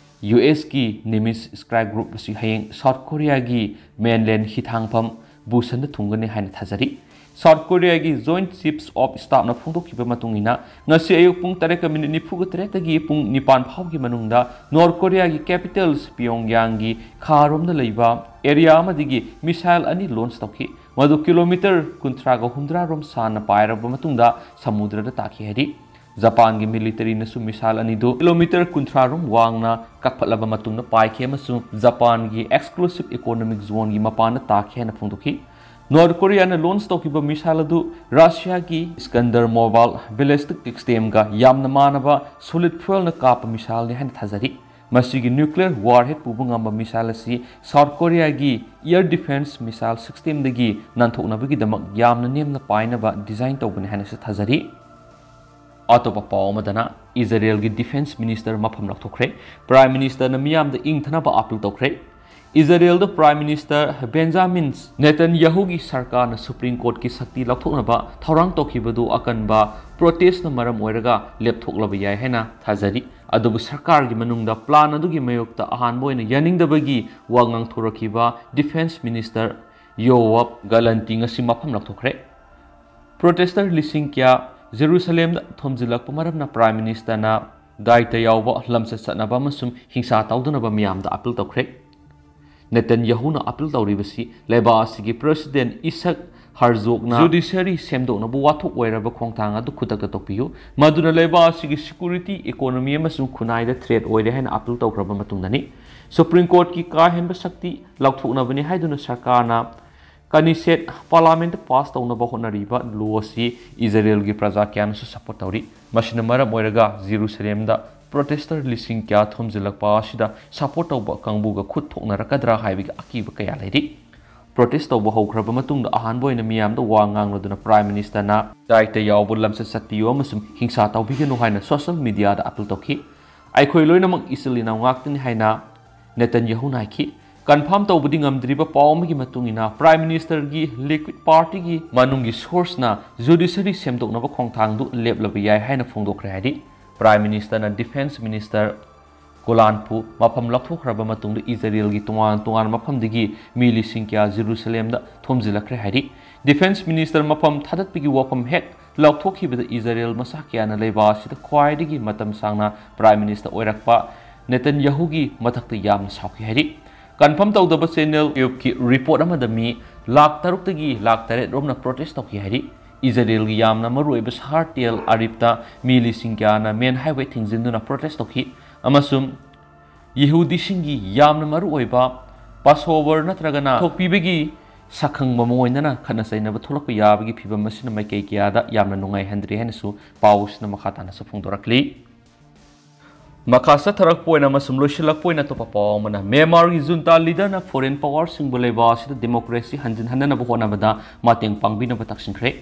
USꯀꯤ Nimitz Scribe Group ꯑꯁꯤ ꯍꯌꯦꯡ South Koreaꯒꯤ mainland ꯍꯤꯊꯥꯡꯐꯝ Busanꯗ ꯊꯨꯡꯒꯅꯤ ꯍꯥꯏꯅ ꯊꯥꯖꯔꯤ꯫ South Koreaꯒꯤ Joint Chiefs of Staffꯅ ꯐꯣꯡꯗꯣꯛꯈꯤꯕ ꯃꯇꯨꯡ ꯏꯟꯅ, ꯉꯁꯤ ꯑꯌꯨꯛ ꯄꯨꯡ ꯇꯔꯦꯠꯀ minute ꯅꯤꯐꯨꯒ ꯇꯔꯦꯠꯇꯒꯤ ꯄꯨꯡ ꯅꯤꯄꯥꯟ ꯐꯥꯎꯒꯤ ꯃꯅꯨꯡꯗ North Koreaꯒꯤ capital Pyongyangꯒꯤ ꯈꯥꯔꯣꯝꯗ ꯂꯩꯕ area ꯑꯃꯗꯒꯤ missile ꯑꯅꯤ launch ꯇꯧꯈꯤ, ꯃꯗꯨ kilometre ꯀꯨꯟꯊ꯭ꯔꯥꯒ ꯍꯨꯝꯗ꯭ꯔꯥ ꯔꯣꯝ ꯁꯥꯡꯅ ꯄꯥꯏꯔꯕ ꯃꯇꯨꯡꯗ ꯁꯃꯨꯗ꯭ꯔꯗ ꯇꯥꯈꯤ ꯍꯥꯏꯔꯤ꯫ ꯖꯄꯥꯟꯒꯤ ꯃꯤꯂꯤꯇꯔꯤꯅꯁꯨ ꯃꯤꯁꯥꯏꯜ ꯑꯅꯤꯗꯨ ꯀꯤꯂꯣꯃꯤꯇꯔ ꯀꯨꯟꯊ꯭ꯔꯥ ꯔꯣꯝ ꯋꯥꯡꯅ ꯀꯥꯈꯠꯂꯕ ꯃꯇꯨꯡꯗ ꯄꯥꯏꯈꯤ ꯑꯃꯁꯨꯡ ꯖꯄꯥꯟꯒꯤ exclusive economic zoneꯒꯤ ꯃꯄꯥꯟꯗ ꯇꯥꯈꯤ ꯍꯥꯏꯅ ꯐꯣꯡꯗꯣꯛꯈꯤ꯫ ꯅꯣꯔꯠ ꯀꯣꯔꯤꯌꯥꯅ ꯂꯣꯟꯆ ꯇꯧꯈꯤꯕ ꯃꯤꯁꯥꯏꯜ ꯑꯗꯨ ꯔꯁꯤꯌꯥꯒꯤ ꯏꯁꯀꯟꯗꯔ ꯃꯣꯕꯥꯏꯜ ꯕꯦꯂꯤꯁꯇꯤꯛ ꯁꯤꯁꯇꯦꯝꯒ ꯌꯥꯝꯅ ꯃꯥꯟꯅꯕ ꯁꯣꯂꯤꯠ ꯐ꯭ꯌꯨꯑꯦꯜꯅ ꯀꯥꯞꯄ ꯃꯤꯁꯥꯏꯜꯅꯤ ꯍꯥꯏꯅ ꯊꯥꯖꯔꯤ꯫ ꯃꯁꯤꯒꯤ ꯅ꯭ꯌꯨꯀ꯭ꯂꯤꯌꯔ ꯋꯥꯔꯍꯦꯗ ꯄꯨꯕ ꯉꯝꯕ ꯃꯤꯁꯥꯏꯜ ꯑꯁꯤ ꯁꯥꯎꯠ ꯀꯣꯔꯤꯌꯥꯒꯤ ꯏꯌꯔ ꯗꯤꯐꯦꯟꯁ ꯃꯤꯁꯥꯏꯜ ꯁꯤꯁꯇꯦꯝꯗꯒꯤ ꯅꯥꯟꯊꯣꯛꯅꯕꯒꯤꯗꯃꯛ ꯌꯥꯝꯅ ꯅꯦꯝꯅ ꯄꯥꯏꯅꯕ ꯗꯤꯖꯥꯏꯟ ꯇꯧꯕꯅꯤ ꯍꯥꯏꯅꯁꯨ ꯊꯥꯖꯔꯤ꯫ ꯑꯇꯣꯞꯄ ꯄꯥꯎ ꯑꯃꯗꯅ, ꯏꯖꯔꯦꯜꯒꯤ ꯗꯤꯐꯦꯟꯁ ꯃꯤꯅꯤꯁꯇꯔ ꯃꯐꯝ ꯂꯧꯊꯣꯛꯈ꯭ꯔꯦ꯫ ꯄ꯭ꯔꯥꯏꯝ ꯃꯤꯅꯤꯁꯇꯔꯅ ꯃꯤꯌꯥꯝꯗ ꯏꯪꯊꯅꯕ ꯑꯥꯄꯤꯜ ꯇꯧꯈ꯭ꯔꯦ꯫ ꯏꯖꯔꯦꯜꯗ ꯄ꯭ꯔꯥꯏꯝ ꯃꯤꯅꯤꯁꯇꯔ ꯕꯦꯟꯖꯥꯃꯤꯟ ꯅꯦꯇꯟꯌꯥꯍꯨꯒꯤ ꯁꯔꯀꯥꯔꯅ ꯁꯨꯄ꯭ꯔꯤꯝ ꯀꯣꯔꯠꯀꯤ ꯁꯛꯇꯤ ꯂꯧꯊꯣꯛꯅꯕ ꯊꯧꯔꯥꯡ ꯇꯧꯈꯤꯕꯗꯨ ꯑꯀꯟꯕ ꯄ꯭ꯔꯣꯇꯦꯁꯅ ꯃꯔꯝ ꯑꯣꯏꯔꯒ ꯂꯦꯞꯊꯣꯛꯂꯕ ꯌꯥꯏ ꯍꯥꯏꯅ ꯊꯥꯖꯔꯤ꯫ ꯑꯗꯨꯕꯨ ꯁꯔꯀꯥꯔꯒꯤ ꯃꯅꯨꯡꯗ ꯄ꯭ꯂꯥꯟ ꯑꯗꯨꯒꯤ ꯃꯥꯌꯣꯛꯇ ꯑꯍꯥꯟꯕ ꯑꯣꯏꯅ ꯌꯥꯅꯤꯡꯗꯕꯒꯤ ꯋꯥ ꯉꯥꯡꯊꯣꯔꯛꯈꯤꯕ ꯗꯤꯐꯦꯟꯁ ꯃꯤꯅꯤꯁꯇꯔ ꯌꯣꯋꯥꯕ ꯒꯂꯟꯇꯤ ꯉꯁꯤ ꯃꯐꯝ ꯂꯧꯊꯣꯛꯈ꯭ꯔꯦ꯫ ꯄ꯭ꯔꯣꯇꯦꯁꯇꯔ ꯂꯤꯁꯤꯡ ꯀꯌꯥ ꯖꯦꯔꯨꯁꯂꯦꯝꯗ ꯊꯣꯝꯖꯤꯜꯂꯛꯄ ꯃꯔꯝꯅ ꯄ꯭ꯔꯥꯏꯝ ꯃꯤꯅꯤꯁꯇꯔꯅ ꯗꯥꯏꯇ ꯌꯥꯎꯕ ꯂꯝꯆꯠ ꯆꯠꯅꯕ ꯑꯃꯁꯨꯡ ꯍꯤꯡꯁꯥ ꯇꯧꯗꯅꯕ ꯃꯤꯌꯥꯝꯗ ꯑꯥꯄꯤꯜ ꯇꯧꯈ꯭ꯔꯦ꯫ ꯅꯦꯇꯟꯌꯥꯍꯨꯅ ꯑꯥꯄꯤꯜ ꯇꯧꯔꯤꯕꯁꯤ ꯂꯩꯕꯥꯛ ꯑꯁꯤꯒꯤ ꯄ꯭ꯔꯦꯁꯤꯗꯦꯟꯠ ꯏꯁꯛ ꯍꯔꯖꯣꯒꯅ ꯖꯨꯗꯤꯁꯤꯌꯔꯤ ꯁꯦꯝꯗꯣꯛꯅꯕ ꯋꯥꯊꯣꯛ ꯑꯣꯏꯔꯕ ꯈꯣꯡꯊꯥꯡ ꯑꯗꯨ ꯈꯨꯗꯛꯇ ꯇꯧꯕꯤꯌꯨ, ꯃꯗꯨꯅ ꯂꯩꯕꯥꯛ ꯑꯁꯤꯒꯤ ꯁꯦꯀ꯭ꯌꯨꯔꯤꯇꯤ, ꯏꯀꯣꯅꯣꯃꯤ ꯑꯃꯁꯨꯡ ꯈꯨꯟꯅꯥꯏꯗ ꯊ꯭ꯔꯦꯠ ꯑꯣꯏꯔꯦ ꯍꯥꯏꯅ ꯑꯥꯄꯤꯜ ꯇꯧꯈ꯭ꯔꯕ ꯃꯇꯨꯡꯗꯅꯤ꯫ ꯁꯨꯄ꯭ꯔꯤꯝ ꯀꯣꯔꯠꯀꯤ ꯀꯥ ꯍꯦꯟꯕ ꯁꯛꯇꯤ ꯂꯧꯊꯣꯛꯅꯕꯅꯤ ꯍꯥꯏꯗꯨꯅ ꯁꯔꯀꯥꯔꯅ ꯀꯅꯤꯁꯦꯠ ꯄꯥꯔꯂꯥꯃꯦꯟꯠꯇ ꯄꯥꯁ ꯇꯧꯅꯕ ꯍꯣꯠꯅꯔꯤꯕ ꯂꯣ ꯑꯁꯤ ꯏꯖꯔꯦꯜꯒꯤ ꯄ꯭ꯔꯖꯥ ꯀꯌꯥꯅꯁꯨ ꯁꯄꯣꯔꯠ ꯇꯧꯔꯤ꯫ ꯃꯁꯤꯅ ꯃꯔꯝ ꯑꯣꯏꯔꯒ ꯖꯦꯔꯨꯁꯂꯦꯝꯗ ꯄ꯭ꯔꯣꯇꯦꯁꯇꯔ ꯂꯤꯁꯤꯡ ꯀꯌꯥ ꯊꯣꯝꯖꯤꯜꯂꯛꯄ ꯑꯁꯤꯗ ꯁꯄꯣꯔꯠ ꯇꯧꯕ ꯀꯥꯡꯕꯨꯒ ꯈꯨꯠ ꯊꯣꯛꯅꯔꯛꯀꯗ꯭ꯔꯥ ꯍꯥꯏꯕꯒꯤ ꯑꯀꯤꯕ ꯀꯌꯥ ꯂꯩꯔꯤ꯫ ꯄ꯭ꯔꯣꯇꯦꯁ ꯇꯧꯕ ꯍꯧꯈ꯭ꯔꯕ ꯃꯇꯨꯡꯗ ꯑꯍꯥꯟꯕ ꯑꯣꯏꯅ ꯃꯤꯌꯥꯝꯗ ꯋꯥ ꯉꯥꯡꯂꯗꯨꯅ ꯄ꯭ꯔꯥꯏꯝ ꯃꯤꯅꯤꯁꯇꯔꯅ ꯗꯥꯏꯇ ꯌꯥꯎꯕ ꯂꯝꯆꯠ ꯆꯠꯄꯤꯌꯨ ꯑꯃꯁꯨꯡ ꯍꯤꯡꯁꯥ ꯇꯧꯕꯤꯒꯅꯨ ꯍꯥꯏꯅ ꯁꯣꯁꯤꯌꯦꯜ ꯃꯤꯗꯤꯌꯥꯗ ꯑꯥꯄꯤꯜ ꯇꯧꯈꯤ꯫ "ꯑꯩꯈꯣꯏ ꯂꯣꯏꯅꯃꯛ ꯏꯆꯤꯜ ꯏꯅꯥꯎ ꯉꯥꯛꯇꯅꯤ" ꯍꯥꯏꯅ ꯅꯦꯇꯟꯌꯥꯍꯨꯅ ꯍꯥꯏꯈꯤ꯫ ꯀꯟꯐꯥꯔꯝ ꯇꯧꯕꯗꯤ ꯉꯝꯗ꯭ꯔꯤꯕ ꯄꯥꯎ ꯑꯃꯒꯤ ꯃꯇꯨꯡ ꯏꯟꯅ, ꯄ꯭ꯔꯥꯏꯝ ꯃꯤꯅꯤꯁꯇꯔꯒꯤ ꯂꯤꯀ꯭ꯋꯤꯗ ꯄꯥꯔꯇꯤꯒꯤ ꯃꯅꯨꯡꯒꯤ ꯁꯣꯔꯁꯅ ꯖꯨꯗꯤꯁꯤꯌꯔꯤ ꯁꯦꯝꯗꯣꯛꯅꯕ ꯈꯣꯡꯊꯥꯡꯗꯨ ꯂꯦꯞꯂꯕ ꯌꯥꯏ ꯍꯥꯏꯅ ꯐꯣꯡꯗꯣꯛꯈ꯭ꯔꯦ ꯍꯥꯏꯔꯤ꯫ ꯄ꯭ꯔꯥꯏꯝ ꯃꯤꯅꯤꯁꯇꯔꯅ ꯗꯤꯐꯦꯟꯁ ꯃꯤꯅꯤꯁꯇꯔ ꯒꯣꯂꯥꯟꯄꯨ ꯃꯐꯝ ꯂꯧꯊꯣꯛꯈ꯭ꯔꯕ ꯃꯇꯨꯡꯗ ꯏꯖꯔꯦꯜꯒꯤ ꯇꯣꯉꯥꯟ ꯇꯣꯉꯥꯟꯕ ꯃꯐꯝꯗꯒꯤ ꯃꯤ ꯂꯤꯁꯤꯡ ꯀꯌꯥ ꯖꯦꯔꯨꯁꯂꯦꯝꯗ ꯊꯣꯝꯖꯤꯜꯂꯛꯈ꯭ꯔꯦ ꯍꯥꯏꯔꯤ꯫ ꯗꯤꯐꯦꯟꯁ ꯃꯤꯅꯤꯁꯇꯔ ꯃꯐꯝ ꯊꯥꯗꯠꯄꯒꯤ ꯋꯥꯐꯝ ꯍꯦꯛ ꯂꯥꯎꯊꯣꯛꯈꯤꯕꯗ ꯏꯖꯔꯦꯜ ꯃꯁꯥ ꯀꯌꯥꯅ ꯂꯩꯕꯥꯛ ꯑꯁꯤꯗ ꯈ꯭ꯋꯥꯏꯗꯒꯤ ꯃꯇꯝ ꯁꯥꯡꯅ ꯄ꯭ꯔꯥꯏꯝ ꯃꯤꯅꯤꯁꯇꯔ ꯑꯣꯏꯔꯛꯄ ꯅꯦꯇꯟꯌꯥꯍꯨꯒꯤ ꯃꯊꯛꯇ ꯌꯥꯝꯅ ꯁꯥꯎꯈꯤ ꯍꯥꯏꯔꯤ꯫ ꯀꯟꯐꯥꯔꯝ ꯇꯧꯗꯕ ꯆꯦꯅꯦꯜ ꯑꯦꯌꯨꯕꯀꯤ ꯔꯤꯄꯣꯔꯠ ꯑꯃꯗ ꯃꯤ ꯂꯥꯈ ꯇꯔꯨꯛꯇꯒꯤ ꯂꯥꯈ ꯇꯔꯦꯠ ꯔꯣꯝꯅ ꯄ꯭ꯔꯣꯇꯦꯁ ꯇꯧꯈꯤ ꯍꯥꯏꯔꯤ꯫ ꯏꯖꯔꯦꯜꯒꯤ ꯌꯥꯝꯅ ꯃꯔꯨꯑꯣꯏꯕ ꯁꯍꯔ ꯇꯦꯜ ꯑꯔꯤꯞꯇ ꯃꯤ ꯂꯤꯁꯤꯡ ꯀꯌꯥꯅ ꯃꯦꯟ ꯍꯥꯏꯋꯦ ꯊꯤꯡꯖꯤꯟꯗꯨꯅ ꯄ꯭ꯔꯣꯇꯦꯁ ꯇꯧꯈꯤ, ꯑꯃꯁꯨꯡ ꯌꯤꯍꯨꯗꯤꯁꯤꯡꯒꯤ ꯌꯥꯝꯅ ꯃꯔꯨꯑꯣꯏꯕ ꯄꯥꯁꯑꯣꯚꯔ ꯅꯠꯇ꯭ꯔꯒꯅ ꯊꯣꯛꯄꯤꯕꯒꯤ ꯁꯛꯈꯪꯕ ꯃꯑꯣꯏꯅꯅ ꯈꯠꯅ ꯆꯩꯅꯕ ꯊꯣꯛꯂꯛꯄ ꯌꯥꯕꯒꯤ ꯐꯤꯚꯝ ꯑꯁꯤꯅ ꯃꯥꯏꯀꯩ ꯀꯌꯥꯗ ꯌꯥꯝꯅ ꯅꯨꯡꯉꯥꯏꯍꯟꯗ꯭ꯔꯦ ꯍꯥꯏꯅꯁꯨ ꯄꯥꯎꯁꯤꯅ ꯃꯈꯥ ꯇꯥꯅꯁꯨ ꯐꯣꯡꯗꯣꯔꯛꯂꯤ꯫ ꯃꯈꯥ ꯆꯠꯊꯔꯛꯄ ꯑꯣꯏꯅ ꯑꯃꯁꯨꯡ ꯂꯣꯏꯁꯤꯜꯂꯛꯄ ꯑꯣꯏꯅ ꯑꯇꯣꯞꯄ ꯄꯥꯎ ꯑꯃꯅ, ꯃ꯭ꯌꯥꯟꯃꯥꯔꯒꯤ ꯖꯨꯟꯇꯥ ꯂꯤꯗꯔꯅ ꯐꯣꯔꯦꯟ ꯄꯋꯥꯔꯁꯤꯡꯕꯨ ꯂꯩꯕꯥꯛ ꯑꯁꯤꯗ ꯗꯦꯃꯣꯀ꯭ꯔꯦꯁꯤ ꯍꯟꯖꯤꯟꯍꯟꯅꯅꯕ ꯍꯣꯠꯅꯕꯗ ꯃꯇꯦꯡ ꯄꯥꯡꯕꯤꯅꯕ ꯇꯛꯁꯤꯟꯈ꯭ꯔꯦ꯫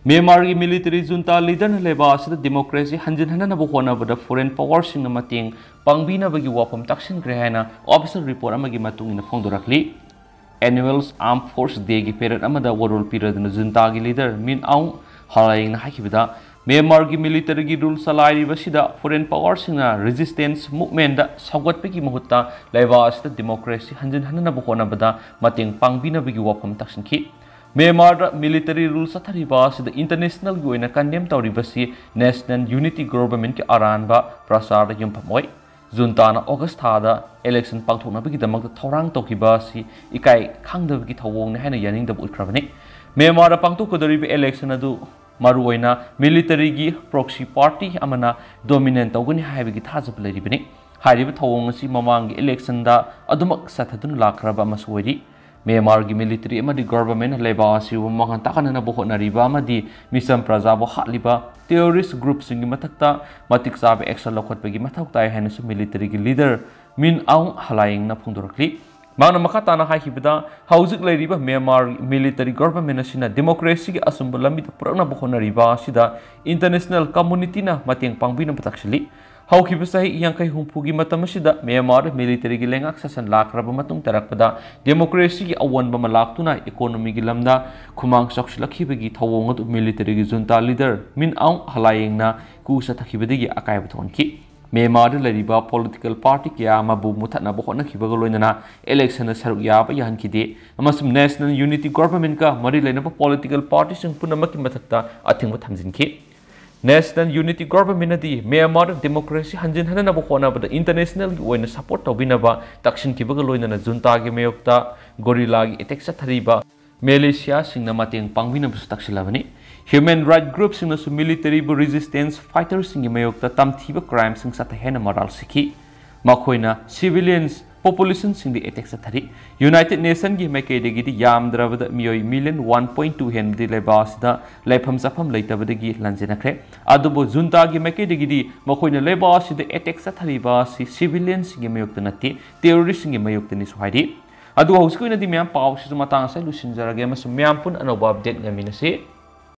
ꯃ꯭ꯌꯥꯟꯃꯥꯔꯒꯤ ꯃꯤꯂꯤꯇꯔꯤ ꯖꯨꯟꯇꯥ ꯂꯤꯗꯔꯅ ꯂꯩꯕꯥꯛ ꯑꯁꯤꯗ ꯗꯦꯃꯣꯀ꯭ꯔꯦꯁꯤ ꯍꯟꯖꯤꯟꯍꯟꯅꯅꯕ ꯍꯣꯠꯅꯕꯗ ꯐꯣꯔꯦꯟ ꯄꯋꯥꯔꯁꯤꯡꯅ ꯃꯇꯦꯡ ꯄꯥꯡꯕꯤꯅꯕꯒꯤ ꯋꯥꯐꯝ ꯇꯥꯛꯁꯤꯟꯈ꯭ꯔꯦ ꯍꯥꯏꯅ ꯑꯣꯐꯤꯁꯤꯌꯦꯜ ꯔꯤꯄꯣꯔꯠ ꯑꯃꯒꯤ ꯃꯇꯨꯡ ꯏꯟꯅ ꯐꯣꯡꯗꯣꯔꯛꯂꯤ꯫ ꯑꯦꯅꯨꯋꯦꯜ ꯑꯥꯔꯝ ꯐꯣꯔꯁ ꯗꯦꯒꯤ ꯄꯦꯔꯦꯗ ꯑꯃꯗ ꯋꯥꯔꯣꯜ ꯄꯤꯔꯗꯨꯅ ꯖꯨꯟꯇꯥꯒꯤ ꯂꯤꯗꯔ ꯃꯤꯟ ꯑꯥꯎꯡ ꯍꯂꯥꯌꯦꯡꯅ ꯍꯥꯏꯈꯤꯕꯗ, ꯃ꯭ꯌꯥꯟꯃꯥꯔꯒꯤ ꯃꯤꯂꯤꯇꯔꯤꯒꯤ ꯔꯨꯜ ꯆꯂꯥꯏꯔꯤꯕꯁꯤꯗ ꯐꯣꯔꯦꯟ ꯄꯋꯥꯔꯁꯤꯡꯅ ꯔꯦꯖꯤꯁꯇꯦꯟꯁ ꯃꯨꯚꯃꯦꯟꯗ ꯁꯧꯒꯠꯄꯒꯤ ꯃꯍꯨꯠꯇ ꯂꯩꯕꯥꯛ ꯑꯁꯤꯗ ꯗꯦꯃꯣꯀ꯭ꯔꯦꯁꯤ ꯍꯟꯖꯤꯟꯍꯟꯅꯕ ꯍꯣꯠꯅꯕꯗ ꯃꯇꯦꯡ ꯄꯥꯡꯕꯤꯅꯕꯒꯤ ꯋꯥꯐꯝ ꯇꯥꯛꯁꯤꯟꯈꯤ꯫ ꯃ꯭ꯌꯥꯟꯃꯥꯔꯗ ꯃꯤꯂꯤꯇꯔꯤ ꯔꯨꯜ ꯆꯠꯊꯔꯤꯕ ꯑꯁꯤꯗ ꯏꯟꯇꯔꯅꯦꯁꯅꯦꯜꯒꯤ ꯑꯣꯏꯅ ꯀꯟꯗꯦꯝ ꯇꯧꯔꯤꯕꯁꯤ ꯅꯦꯁꯅꯦꯜ ꯌꯨꯅꯤꯇꯤ ꯒꯣꯚꯔꯟꯃꯦꯟꯠꯀꯤ ꯑꯔꯥꯟꯕ ꯄ꯭ꯔꯆꯥꯔꯗ ꯌꯨꯝꯐꯝ ꯑꯣꯏ꯫ ꯖꯨꯟꯇꯥꯅ ꯑꯣꯒꯁ ꯊꯥꯗ ꯏꯂꯦꯛꯁꯟ ꯄꯥꯡꯊꯣꯛꯅꯕꯒꯤꯗꯃꯛꯇ ꯊꯧꯔꯥꯡ ꯇꯧꯈꯤꯕ ꯑꯁꯤ ꯏꯀꯥꯏ ꯈꯪꯗꯕꯒꯤ ꯊꯧꯑꯣꯡꯅꯤ ꯍꯥꯏꯅ ꯌꯥꯅꯤꯡꯗꯕ ꯎꯠꯈ꯭ꯔꯕꯅꯤ꯫ ꯃ꯭ꯌꯥꯟꯃꯥꯔꯗ ꯄꯥꯡꯊꯣꯛꯀꯗꯧꯔꯤꯕ ꯏꯂꯦꯛꯁꯟ ꯑꯗꯨ ꯃꯔꯨꯑꯣꯏꯅ ꯃꯤꯂꯤꯇꯔꯤꯒꯤ ꯄ꯭ꯔꯣꯛꯁꯤ ꯄꯥꯔꯇꯤ ꯑꯃꯅ ꯗꯣꯃꯤꯅꯦꯠ ꯇꯧꯒꯅꯤ ꯍꯥꯏꯕꯒꯤ ꯊꯥꯖꯕ ꯂꯩꯔꯤꯕꯅꯤ꯫ ꯍꯥꯏꯔꯤꯕ ꯊꯧꯑꯣꯡ ꯑꯁꯤ ꯃꯃꯥꯡꯒꯤ ꯏꯂꯦꯛꯁꯟꯗ ꯑꯗꯨꯃꯛ ꯆꯠꯊꯗꯨꯅ ꯂꯥꯛꯈ꯭ꯔꯕ ꯑꯃꯁꯨ ꯑꯣꯏꯔꯤ꯫ ꯃ꯭ꯌꯥꯟꯃꯥꯔꯒꯤ ꯃꯤꯂꯤꯇꯔꯤ ꯑꯃꯗꯤ ꯒꯣꯚꯔꯟꯃꯦꯟꯠꯅ ꯂꯩꯕꯥꯛ ꯑꯁꯤꯕꯨ ꯃꯥꯡꯍꯟ ꯇꯥꯛꯍꯟꯅꯅꯕ ꯍꯣꯠꯅꯔꯤꯕ ꯑꯃꯗꯤ ꯃꯤꯆꯝ ꯄ꯭ꯔꯖꯥꯕꯨ ꯍꯥꯠꯂꯤꯕ ꯇꯦꯔꯣꯔꯤꯁ ꯒ꯭ꯔꯨꯞꯁꯤꯡꯒꯤ ꯃꯊꯛꯇ ꯃꯇꯤꯛ ꯆꯥꯕ ꯑꯦꯛꯁꯟ ꯂꯧꯈꯠꯄꯒꯤ ꯃꯊꯧ ꯇꯥꯏ ꯍꯥꯏꯅꯁꯨ ꯃꯤꯂꯤꯇꯔꯤꯒꯤ ꯂꯤꯗꯔ ꯃꯤꯟ ꯑꯥꯎꯡ ꯍꯂꯥꯌꯦꯡꯅ ꯐꯣꯡꯗꯣꯔꯛꯂꯤ꯫ ꯃꯍꯥꯛꯅ ꯃꯈꯥ ꯇꯥꯅ ꯍꯥꯏꯈꯤꯕꯗ, ꯍꯧꯖꯤꯛ ꯂꯩꯔꯤꯕ ꯃ꯭ꯌꯥꯟꯃꯥꯔ ꯃꯤꯂꯤꯇꯔꯤ ꯒꯣꯚꯔꯟꯃꯦꯟꯠ ꯑꯁꯤꯅ ꯗꯦꯃꯣꯀ꯭ꯔꯦꯁꯤꯒꯤ ꯑꯆꯨꯝꯕ ꯂꯝꯕꯤꯗ ꯄꯨꯔꯛꯅꯕ ꯍꯣꯠꯅꯔꯤꯕ ꯑꯁꯤꯗ ꯏꯟꯇꯔꯅꯦꯁꯅꯦꯜ ꯀꯝꯃꯨꯅꯤꯇꯤꯅ ꯃꯇꯦꯡ ꯄꯥꯡꯕꯤꯅꯕ ꯇꯥꯛꯁꯤꯜꯂꯤ꯫ ꯍꯧꯈꯤꯕ ꯆꯍꯤ ꯌꯥꯡꯈꯩ ꯍꯨꯝꯐꯨꯒꯤ ꯃꯇꯝ ꯑꯁꯤꯗ ꯃ꯭ꯌꯥꯟꯃꯥꯔꯗ ꯃꯤꯂꯤꯇꯔꯤꯒꯤ ꯂꯩꯉꯥꯛ ꯁꯥꯁꯟ ꯂꯥꯛꯈ꯭ꯔꯕ ꯃꯇꯨꯡ ꯇꯥꯔꯛꯄꯗ ꯗꯦꯃꯣꯀ꯭ꯔꯦꯁꯤꯒꯤ ꯑꯑꯣꯟꯕ ꯑꯃ ꯂꯥꯛꯇꯨꯅ ꯏꯀꯣꯅꯣꯃꯤꯒꯤ ꯂꯝꯗ ꯈꯨꯃꯥꯡ ꯆꯥꯎꯁꯤꯜꯂꯛꯈꯤꯕꯒꯤ ꯊꯧꯑꯣꯡ ꯑꯗꯨ ꯃꯤꯂꯤꯇꯔꯤꯒꯤ ꯖꯨꯟꯇꯥ ꯂꯤꯗꯔ ꯃꯤꯟ ꯑꯥꯎꯡ ꯍꯂꯥꯌꯦꯡꯅ ꯀꯨ ꯆꯠꯊꯈꯤꯕꯗꯒꯤ ꯑꯀꯥꯏꯕ ꯊꯣꯛꯍꯟꯈꯤ꯫ ꯃ꯭ꯌꯥꯟꯃꯥꯔꯗ ꯂꯩꯔꯤꯕ ꯄꯣꯂꯤꯇꯤꯀꯦꯜ ꯄꯥꯔꯇꯤ ꯀꯌꯥ ꯑꯃꯕꯨ ꯃꯨꯊꯠꯅꯕ ꯍꯣꯠꯅꯈꯤꯕꯒ ꯂꯣꯏꯅꯅ ꯏꯂꯦꯛꯁꯟꯗ ꯁꯔꯨꯛ ꯌꯥꯕ ꯌꯥꯍꯟꯈꯤꯗꯦ ꯑꯃꯁꯨꯡ ꯅꯦꯁꯅꯦꯜ ꯌꯨꯅꯤꯇꯤ ꯒꯣꯚꯔꯟꯃꯦꯟꯠꯀ ꯃꯔꯤ ꯂꯩꯅꯕ ꯄꯣꯂꯤꯇꯤꯀꯦꯜ ꯄꯥꯔꯇꯤꯁꯤꯡ ꯄꯨꯝꯅꯃꯛꯀꯤ ꯃꯊꯛꯇ ꯑꯊꯤꯡꯕ ꯊꯝꯖꯤꯟꯈꯤ꯫ ꯅꯦꯁꯅꯦꯜ ꯌꯨꯅꯤꯇꯤ ꯒꯣꯚꯔꯟꯃꯦꯟꯠꯅꯗꯤ ꯃ꯭ꯌꯥꯟꯃꯥꯔꯗ ꯗꯦꯃꯣꯀ꯭ꯔꯦꯁꯤ ꯍꯟꯖꯤꯟꯍꯟꯅꯕ ꯍꯣꯠꯅꯕꯗ ꯏꯟꯇꯔꯅꯦꯁꯅꯦꯜꯒꯤ ꯑꯣꯏꯅ ꯁꯄꯣꯔꯠ ꯇꯧꯕꯤꯅꯕ ꯇꯛꯁꯤꯟꯈꯤꯕꯒ ꯂꯣꯏꯅꯅ ꯖꯨꯟꯇꯥꯒꯤ ꯃꯥꯌꯣꯛꯇ ꯒꯣꯔꯤꯂꯥꯒꯤ ꯑꯦꯇꯦꯛ ꯆꯠꯊꯔꯤꯕ ꯃꯦꯂꯦꯁꯤꯌꯥꯁꯤꯡꯅ ꯃꯇꯦꯡ ꯄꯥꯡꯕꯤꯅꯕꯁꯨ ꯇꯛꯁꯤꯜꯂꯕꯅꯤ꯫ Human rights groupꯁꯤꯡꯅꯁꯨ militaryꯕꯨ resistance fighterꯁꯤꯡꯒꯤ ꯃꯥꯌꯣꯛꯇ ꯇꯝꯊꯤꯕ crimeꯁꯤꯡ ꯆꯠꯊꯩ ꯍꯥꯏꯅ ꯃꯔꯥꯜ ꯁꯤꯈꯤ꯫ ꯃꯈꯣꯏꯅ civilians populationꯁꯤꯡꯗ attack ꯆꯠꯊꯔꯤ꯫ United Nationꯒꯤ ꯃꯥꯏꯀꯩꯗꯒꯤꯗꯤ ꯌꯥꯝꯗ꯭ꯔꯕꯗ ꯃꯤꯑꯣꯏ million one point two ꯍꯦꯟꯕꯗꯤ ꯂꯩꯕꯥꯛ ꯑꯁꯤꯗ ꯂꯩꯐꯝ ꯆꯥꯐꯝ ꯂꯩꯇꯕꯗꯒꯤ ꯂꯥꯟꯖꯦꯟꯅꯈ꯭ꯔꯦ꯫ ꯑꯗꯨꯕꯨ juntaꯒꯤ ꯃꯥꯏꯀꯩꯗꯒꯤꯗꯤ ꯃꯈꯣꯏꯅ ꯂꯩꯕꯥꯛ ꯑꯁꯤꯗ attack ꯆꯠꯊꯔꯤꯕ ꯑꯁꯤ civilianꯁꯤꯡꯒꯤ ꯃꯥꯌꯣꯛꯇ ꯅꯠꯇꯦ, terroristꯁꯤꯡꯒꯤ ꯃꯥꯌꯣꯛꯇꯅꯤꯁꯨ ꯍꯥꯏꯔꯤ꯫ ꯑꯗꯨꯒ ꯍꯧꯖꯤꯛꯀꯤ ꯑꯣꯏꯅꯗꯤ ꯃꯌꯥꯝ ꯄꯥꯎꯁꯤꯁꯨ ꯃꯇꯥꯡ ꯑꯁꯤꯗ ꯂꯣꯏꯁꯤꯟꯖꯔꯒꯦ ꯑꯃꯁꯨꯡ ꯃꯌꯥꯝ ꯄꯨꯟꯅ ꯑꯅꯧꯕ update ꯉꯥꯏꯃꯤꯟꯅꯁꯤ꯫